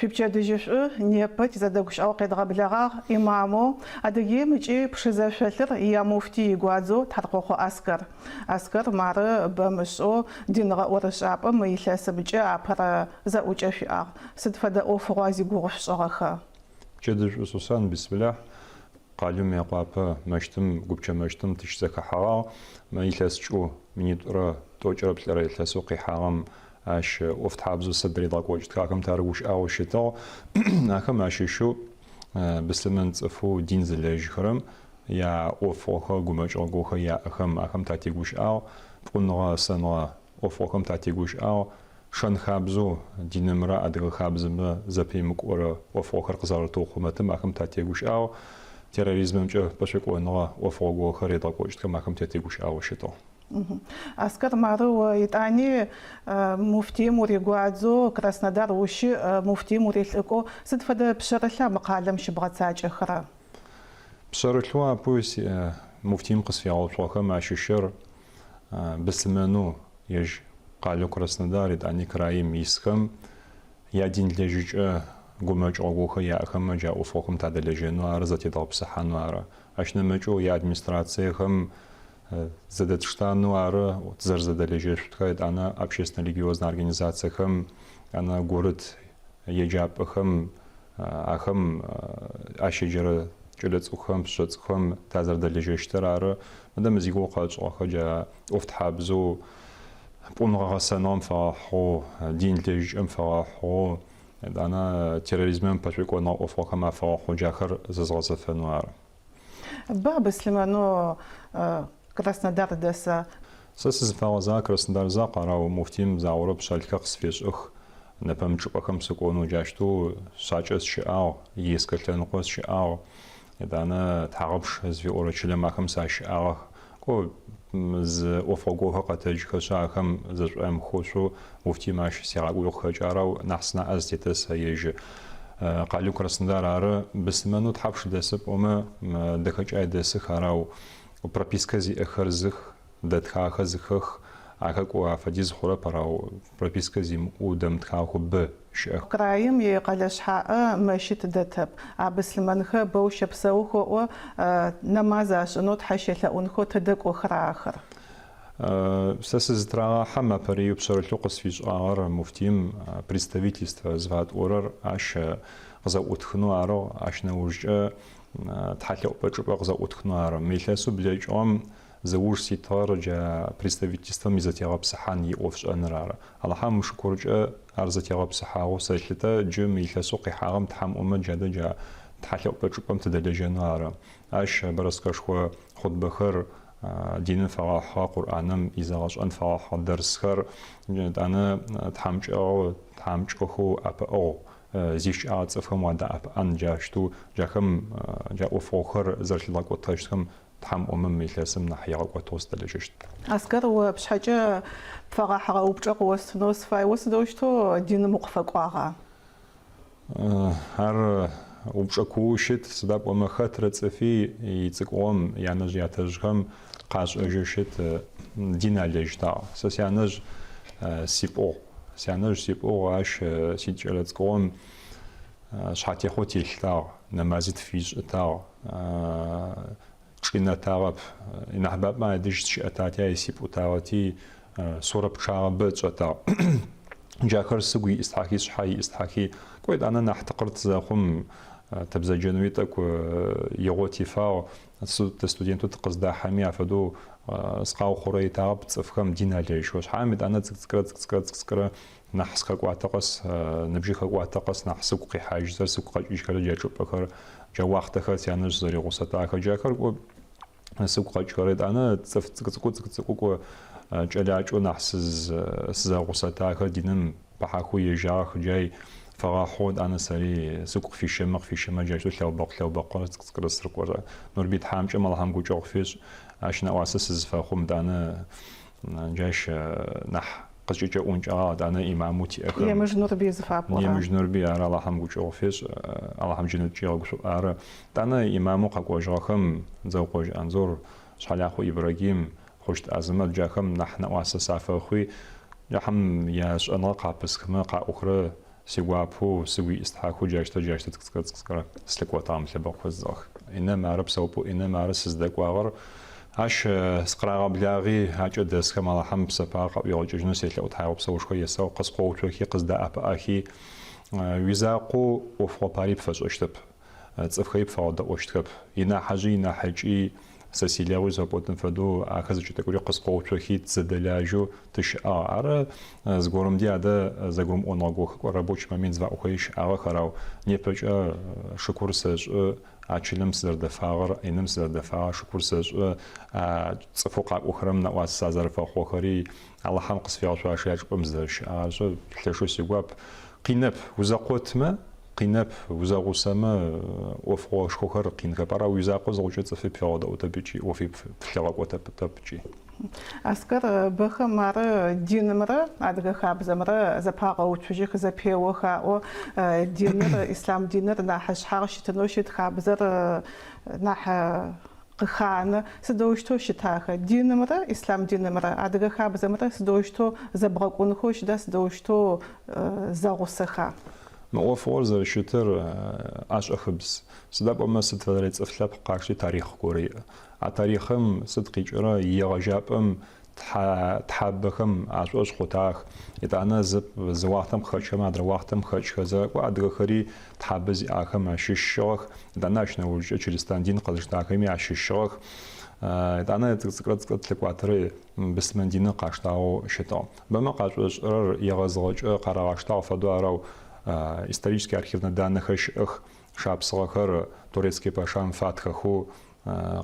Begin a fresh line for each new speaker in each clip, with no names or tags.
Шъуипчэдыжьышӏу, непэ тизэдэгущыӏэгъу къедгъэблэгъагъ ӏимамэу, Адыгеим ыкӏи Пшызэ шъолъыр ямуфтий игуадзэу Тхьаркъохъо Аскэр. Аскэр, мары бэмышӏэу дин гъэӏорышӏапӏэм мы илъэсымкӏэ апэрэ зэӏукӏэ шъуиӏагъ. Сыд фэдэ ӏофыгъуа зигугъу шъушӏыгъэхэр?
Пчэдыжьышӏу, Сусан, бисмилахь. Къалэу Мыекъуапэ мэщытым, гупчэ мэщытым тыщызэхэхьэгъагъ. Мы илъэсыкӏэу минитӏурэ тӏокӏырэ плӏырэ илъэсэу къихьагъэм ащ ӏофтхьабзэу сыд редгъэкӏокӏытха, ахэм тарыгущыӏагъэу щытыгъ. Ахэм ащыщэу быслъымэн цӏыфэу дин зылэжьыхэрэм яӏофыгъохэр, гумэкӏыгъо яӏэхэм ахэм татегущыӏагъ, пӏуныгъэ-гъэсэныгъэ ӏофыгъохэм татегущыӏагъ. Шэн-хабзэу динымрэ адыгэ хабзэмрэ зэпемыкӏорэ ӏофыгъохэр къызэрэтыухъумэтым ахэм татегущыӏагъ, терроризмэмкӏэ пэшӏуекӏоныгъэ ӏофыгъогохэр редгъэкӏокӏытхэм ахэм татегущыӏагъэу щытыгъ.
Аскэр, мары о етӏани муфтиим уригуадзэу Краснодар ущыӏ, муфтиим урилӏыкӏоу сыд фэдэ пшъэрылъа мы къалэм щыбгъэцакӏэхэрэ?
Пшъэрылъэу апэу муфтиим къысфигъэуцугъэхэм ащыщыр быслъымэнэу ежь къалэу Краснодар етӏани краим исхэм ядинлэжьыкӏэ гумэкӏыгъогохэр яӏэхэмэ джа ӏофыгъохэм тадэлэжьэнэу ары, зэтедгъэпсыхьанэу ары. Ащ нэмыкӏэу яадминистрациехэм зэдэтштанэу ары тызэрэзэдэлэжьэшъутхэр, етӏанэ общественно-религиознэ организациехэм, етӏанэ гурыт еджапӏэхэм ахэм ащеджэрэ кӏэлэцӏыкӏухэм, пшъэшъэ цӏыкӏухэм тазэрэдэлэжьэщтыр ары. Мыдэ мы зигугъу къэтшӏыгъэхэр джа ӏофтхьабзэу пӏуныгъэ-гъэсэныгъэм фэгъэхьыгъэу, дин лэжьыкӏэм фэгъэхьыгъэу, етӏанэ терроризмэм пэшӏуекӏоныгъэ ӏофыгъохэм афэгъэхьыгъэу джахэр зэзгъэзэфэнэу ары.
Ба быслъымэнэу Краснодар дэса?
Сэ сызыфэгъэзагъэр Краснодар закъу, ар ау муфтиим загъорэ пшъэрылъхэр къысфешӏых, нэпэмыкӏ чӏыпӏэхэм сыкӏонэу джащтэу Шъачэ сыщыӏагъ, Ейскэ лъэныкъо сыщыӏагъ, етӏанэ Тхьагъэпш зыфиӏорэ чылэм ахэм сащыӏагъэх. Кӏо, зы ӏофыгъо горхэр къэтэджхэшъ, ахэм зэшӏуамыхышъоу муфтиим ащ сигъакӏоуи къыхэкӏы, ар ау нахь сынаӏэ зытетыр сэ ежь къалэу Краснодар ары. Быслъымэнэу тхьапш дэсы пӏомэ, дэхэкӏай дэсых, ар ау пропискэ зиӏэхэр зых, дэтхагъэхэр зыхэх, ахэр кӏо афэдиз хъурэп, ар ау пропискэ зимыӏэу дэмытхагъэхэу бэ щыӏэх.
Краим икъэлэ шъхьаӏэ мэщыт дэтэп. А быслъымэнхэр бэу щэпсэух оӏо, нэмаз ашӏынэу, Тхьэ щелъэӏунхэу тыдэ кӏохэра ахэр?
Сэ сызытырагъахьэм апэрэу пшъэрылъэу къысфишӏагъэр муфтиим представительствэ зыфатӏорэр ащ къызэӏутхынэу арыгъ, ащ нэужкӏэ тхьэлъэӏупӏэ чӏыпӏэ къызэӏутхынэу ары. Мы илъэсэу блэкӏыгъэм зыуж ситыгъэр джа представительствэм изэтегъэпсыхьан иӏофшӏэныр ары. Алахьам шыкуркӏэ ар зэтегъэпсыхьагъэу сэлъытэ, джы мы илъэсэу къихьагъэм Тхьэм ӏомэ джадэ джа тхьэлъэӏупӏэ чӏыпӏэм тыдэлэжьэнэу ары. Ащ бэрэскэшхо хъутбэхэр, диным фэгъэхьыгъэ Къурӏаным изэгъэшӏэн фэгъэхьыгъэ дэрсхэр, етӏанэ тхьамыкӏэгъу, тхьамыкӏэхэу ӏэпыӏэгъу зищыкӏагъэ цӏыфхэм уадэӏэпыӏэн джащтэу джахэм джа ӏофыгъохэр зэрэлъыдгъэкӏотэщтхэм Тхьэм ӏомэ мы илъэсым нахь игъэкӏотыгъэу сыдэлэжьэщт.
Аскэр, о пшъхьэкӏэ пфэгъэхьыгъэ упчӏэ къыостынэу сыфай. О сыдэущтэу диным укъыфэкӏуагъа?
Ар упчӏэ куоу щыт, сыда пӏомэ хэтрэ цӏыфи ицӏыкӏугъом янэжъ-ятэжъхэм къашӏэжьэу щыт, дин алэжьытагъ. Сэ сянэжъ сипӏугъ. Сянэжъ сипӏугъ, ащ сикӏэлэцӏыкӏугъом шъхьатехъо телъытагъ, нэмази тфишӏытагъ, чӏинэтагъэп. Нахьыбапӏэ адэжь сыщыӏэтати, ай сипӏутагъэти, сурэ пчъагъэ бэ тшӏэтагъ. Джахэр сыгу иӏыстхьахи, сшъхьэ иӏыстхьахи, кӏо етӏанэ нахь тыкъыр тызэхъум, тыбзэджэнуи тӏэкӏу игъо тифагъ, тыстудентэу тыкъыздахьэми афэдэу сыкъаухъурэитагъэп цӏыфхэм дин алэжьхэу. Шъхьаем етӏанэ цӏыкӏу-цӏыкӏурэ, цӏыкӏу-цӏыкӏурэ, цӏыкӏу-цӏыкӏурэ нахь сыхэкӏуатэ къэс, ныбжьи хэкӏуатэ къэс нахь сыгу къихьажьызэ, сыгу къэкӏыжьхэрэ джа чӏыпӏэхэр, джа уахътэхэр сянэжъ сызэригъусэтагъэхэр, джахэр кӏо сыгу къэкӏхэрэ. Етӏанэ цӏыф цӏыкӏу-цӏыкӏу, цӏыкӏу-цӏыкӏу кӏо кӏэлакӏэу нахь сызэгъусэтагъэхэр диным пыхьахэу ежьагъэх, джай фэгъэхьыгъэу етӏанэ сэри сыгу къыфищэмэ, къыфищэмэ, джащтэу лъэубэкъу, лъэубэкъурэ цӏыкӏу-цӏыкӏурэ сырыкӏорэ. Нурбый тхьамыкӏэм Алахьэм гукӏэгъу фешӏ, ащ нэӏуасэ сызыфэхъум, етӏанэ джащ нахь къызкӏэкӏэӏункӏагъ, етӏанэ имамэу тиӏэхэм.
Емыж Нурбый зыфапӏорэ.
Емыж Нурбый, ар Алахьэм гукӏэгъу фешӏ, Алахьэм джэнэткӏэ егъэгушӏу, ары. Етӏанэ имамэу къэкӏожьыгъэхэм Дзэукъожь Анзор, Шъхьэлахъо Ибрагим, Хъущт Азэмэт джахэм нахь нэӏуасэ сафэхъуи, джахэм яшӏэныгъэ къапысхымэ, къаӏохэрэ. Сигуапэу, сыгу иӏыстхьахэу джащтэу джащтэу цӏыкӏу-цӏыкӏурэ сылъыкӏотагъ, мы лъэбэкъухэр здзыгъэх. Инэм ары, псэупӏэу Инэм ары сыздэкӏуагъэр. Ащ сыкъырагъэблагъи, акӏэ дэсхэм Алахьэм псэпагъэ къаӏуигъэкӏыжьынэу селъэӏу, тхьаегъэпсэушхо есэӏо, къыскъоуцохи, къыздэӏэпыӏэхи, уизакъоу ӏофыгъо пари пфэшӏэщтэп. Цӏыфхэри пфэгъэдэӏощтхэп. Инахьыжъи инахьыкӏи, сэ силэгъуи зыфэпӏотын фэдэу ахэр зэкӏэ тӏэкӏури къыскъоуцохи, тызэдэлажьэу тыщыӏагъ. Ары, зыгорэмди адэ зэгурымыӏоныгъэ гохэкӏо рабочий момент зыфаӏохэри щыӏагъэх, ар ау непэкӏэ шыкур сэшӏы, а чылэм сызэрэдэфагъэр, Инэм сызэрэдэфагъэр шыкур сэшӏы, а цӏыфэу къакӏохэрэм нэӏуасэ сазэрэфэхъугъэхэри, Алахьэм къысфигъэшъуаши а чӏыпӏэм сызэрэщыӏагъэр шъэ лъэшэу сигуап. Къинэп, узэкъотмэ, Къинэп, узэгъусэмэ, ӏофыгъошхохэр къинхэп. Ара уизакъо зыхъукӏэ цӏыфи пфэгъэдэӏотэп ыкӏи ӏофи плъыгъэкӏотэп ыкӏи.
Аскэр, бэхэм ары динымрэ адыгэ хабзэмрэ зэпагъэуцужьых, зэпеох аӏо. Диныр, ислъам диныр нахь ышъхьагъ щытынэу щыт, хабзэр нахь къыханэ. Сыдэущтэу щытахэ? Динымрэ, ислъам динымрэ, адыгэ хабзэмрэ сыдэущтэу зэбгъэкӏунхэу щыта, сыдэущтэу зэгъусэха?
Мы ӏофыгъор зэрэщытыр ӏэшӏэхыбз. Сыда пӏомэ сыд фэдэрэ цӏыф лъэпкъ къашти тарихъ горэ иӏ. А тарихъым сыд къикӏырэ иегъэжьапӏэм тхьэ тхьабэхэм ашӏошъ хъутагъэх. Етӏанэ зы зы уахътэм къыхэкӏхэмэ адрэ уахътэм хэкӏхэзэ, кӏо адыгэхэри тхьабэ зиӏахэм ащыщыгъэх. Етӏанэ ащ нэужкӏэ чыристан дин къэзыштахэми ащыщыгъэх. Етӏанэ цӏыкӏу-цӏыкӏурэ цӏыкӏурэ тылъыкӏуатэрэ быслъымэн диныр къаштагъэу щытыгъ. Бэмэ къашӏошӏырэр егъэзыгъэкӏэ къарагъэштагъ фэдэу арэу исторический архивнэ даннэхэр щыӏэх, шапсыгъэхэр турецкий пашам фатхэхэу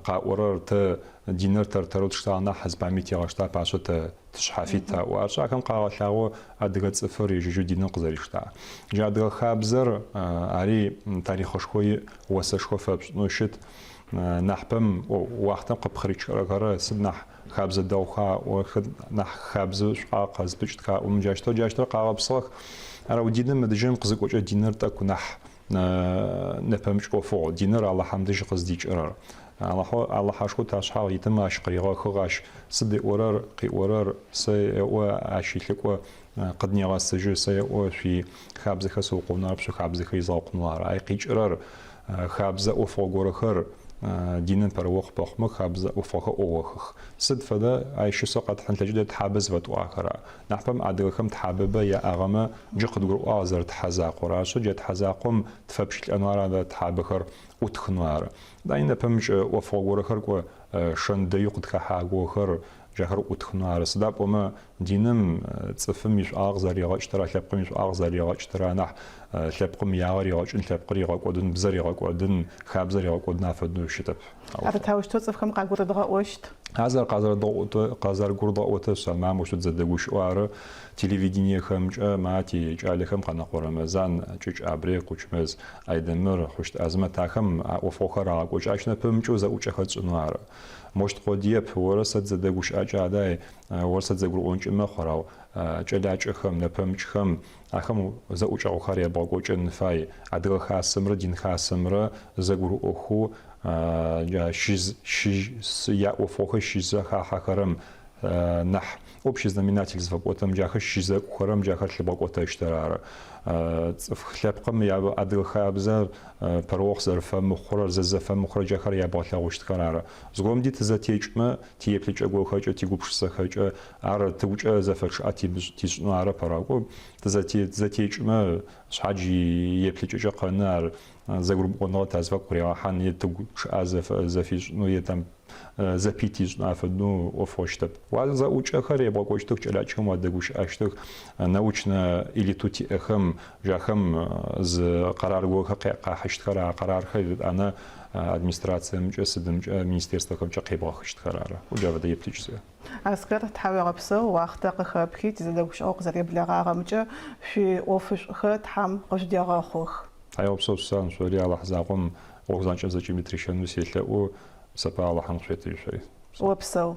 къаӏорэр тэ диныр тэр-тэрэу тштагъ нахь зыпами тигъэштап, ашъэ тэ тышъхьафит аӏо. Арышъ, ахэм къагъэлъагъо адыгэ цӏыфыр ежь-ежьэу диныр къызэриштагъ. Джы адыгэ хабзэр ари тарихъышхо иӏ, осэшхо фэпшӏынэу щыт. Нахьыпэм уахътэм къыпхырыкӏыхэрэр сыд нахь хабзэ дэгъуха аӏо, хэт нахь хабзэ шӏуагъэ къэзыпыкӏтха аӏомэ, джащтэу джащтэу къагъэпсыгъэх. Арау диным мыдыжьым къызыкӏокӏэ диныр тӏэкӏу нахь нэпэмыкӏ ӏофыгъу. Диныр Алахьэм дэжь къыздикӏырэр. Алахьэу Алахьашхоу ташъхьагъ итым ащ къыригъэхыгъ, ащ сыд ыӏорэр, къыӏорэр, сэ еӏо ащ илӏыкӏо къыднегъэсыжьы, сэ еӏо шъуи хабзэхэр сыукъонэу арэп, шъуи хабзэхэр изгъэкъунэу ары. Ай къикӏырэр хабзэ ӏофыгъо горэхэр диным пэрыохъу пэхъумэ, хабзэ ӏофыгъохэр ӏоохых. Сыд фэдэ ай щысэу къэтхьын тлъэкӏыщт тхьабэ зыфэтӏуагъэхэр ары. Нахьыпэм адыгэхэм тхьабэбэ яӏагъэмэ, джы къыдгурыӏуагъ зэрэтхьэ закъор. Арышъ, джа тхьэ закъом тыфэпщылӏэнэу ары, адэ тхьабэхэр ӏутхынэу ары. Етӏани нэпэмыкӏ ӏофыгъо горэхэр кӏо шэн дэеу къытхэхьагохэр, джахэр ӏутхынэу ары. Сыда пӏомэ диным цӏыфым ишӏуагъэ къызэригъэкӏтэр, а лъэпкъым ишӏуагъэ къызэригъэкӏтэр анахь лъэпкъым иягъэ ригъэкӏын, лъэпкъыр игъэкӏодын, бзэр игъэкӏодын, хабзэр игъэкӏодын афэдэу щытэп.
Ар таущтэу цӏыфхэм къагурыдгъэӏощт?
Ар къазэргурыдгъэӏотэшъ, ма мощтэу тызэдэгущыӏэу ары телевидениехэмкӏэ, ма тикӏалэхэм Къанэкъо Рэмэзан, Кӏыкӏ Абрек, Кучмэз Айдэмыр, Хъущт Азмэт ахэм а ӏофыгъохэр рагъэкӏокӏы, ащ нэпэмыкӏэу зэӏукӏэхэр тшӏынэу ары. Мощт къодыеп, орэ сэ тызэдэгущыӏэкӏэ адай, орэ сэ тызэгурыӏонкӏи мэхъу, ар ау кӏэлакӏэхэм, нэпэмыкӏхэм ахэм зэӏукӏэгъухэр ебгъэкӏокӏын фай. Адыгэ хасэмрэ дин хасэмрэ зэгурыӏохэу джа яӏофыгъохэр щызэхахьэхэрэм нахь общий знаменатель зыфэпӏотэм джахэр щызэкӏухэрэм джахэр лъыбгъэкӏотэщтыр ары. Цӏыф лъэпкъым адыгэ хабзэр пэрыохъу зэрэфэмыхъурэр, зэзэфэмыхъурэр джахэр ябгъэлъэгъущтхэр ары. Зыгорэм ди тызэтекӏмэ, тиеплъыкӏэ гохэкӏэ, тигупшысэхэкӏэ ар тыгукӏэ зэфэчъыӏэ тишӏынэу арэп, ар ау кӏо тызэтекӏмэ, шъхьадж иеплъыкӏэкӏэ къэны ар зэгурымыӏоныгъэ тазыфагу къыригъэхьан е тыгу чъыӏэ зэфишӏынэу е там зэпый тишӏынэу афэдэу ӏофыгъо щытэп. Зэӏукӏэхэр ебгъэкӏощтых, кӏэлакӏэхэм уадэгущыӏэщтых, научнэ элитэу тиӏэхэм, джахэм зы къэрар горэхэр къахьыщтхэр, а къэрархэр етӏанэ администрациемкӏэ, сыдымкӏэ, министерствэхэмкӏэ къебгъэхыщтхэр ары. Джа фэдэ еплъыкӏ сиӏэ.
Аскэр, тхьауегъэпсэу, уахътэ къыхэпхи, тизэдэгущыӏэгъу къызэреблэгъагъэмкӏэ, шъуиӏофышӏухэр Тхьэм къыжъудегъэхъух.
Тхьауегъэпсэу, Сусан, шъори Алахь закъом гъогу занкӏэм зэкӏэми тырищэнэу селъэӏу, псэпэ Алахьым къышъуетыжь шъори.
Опсэу.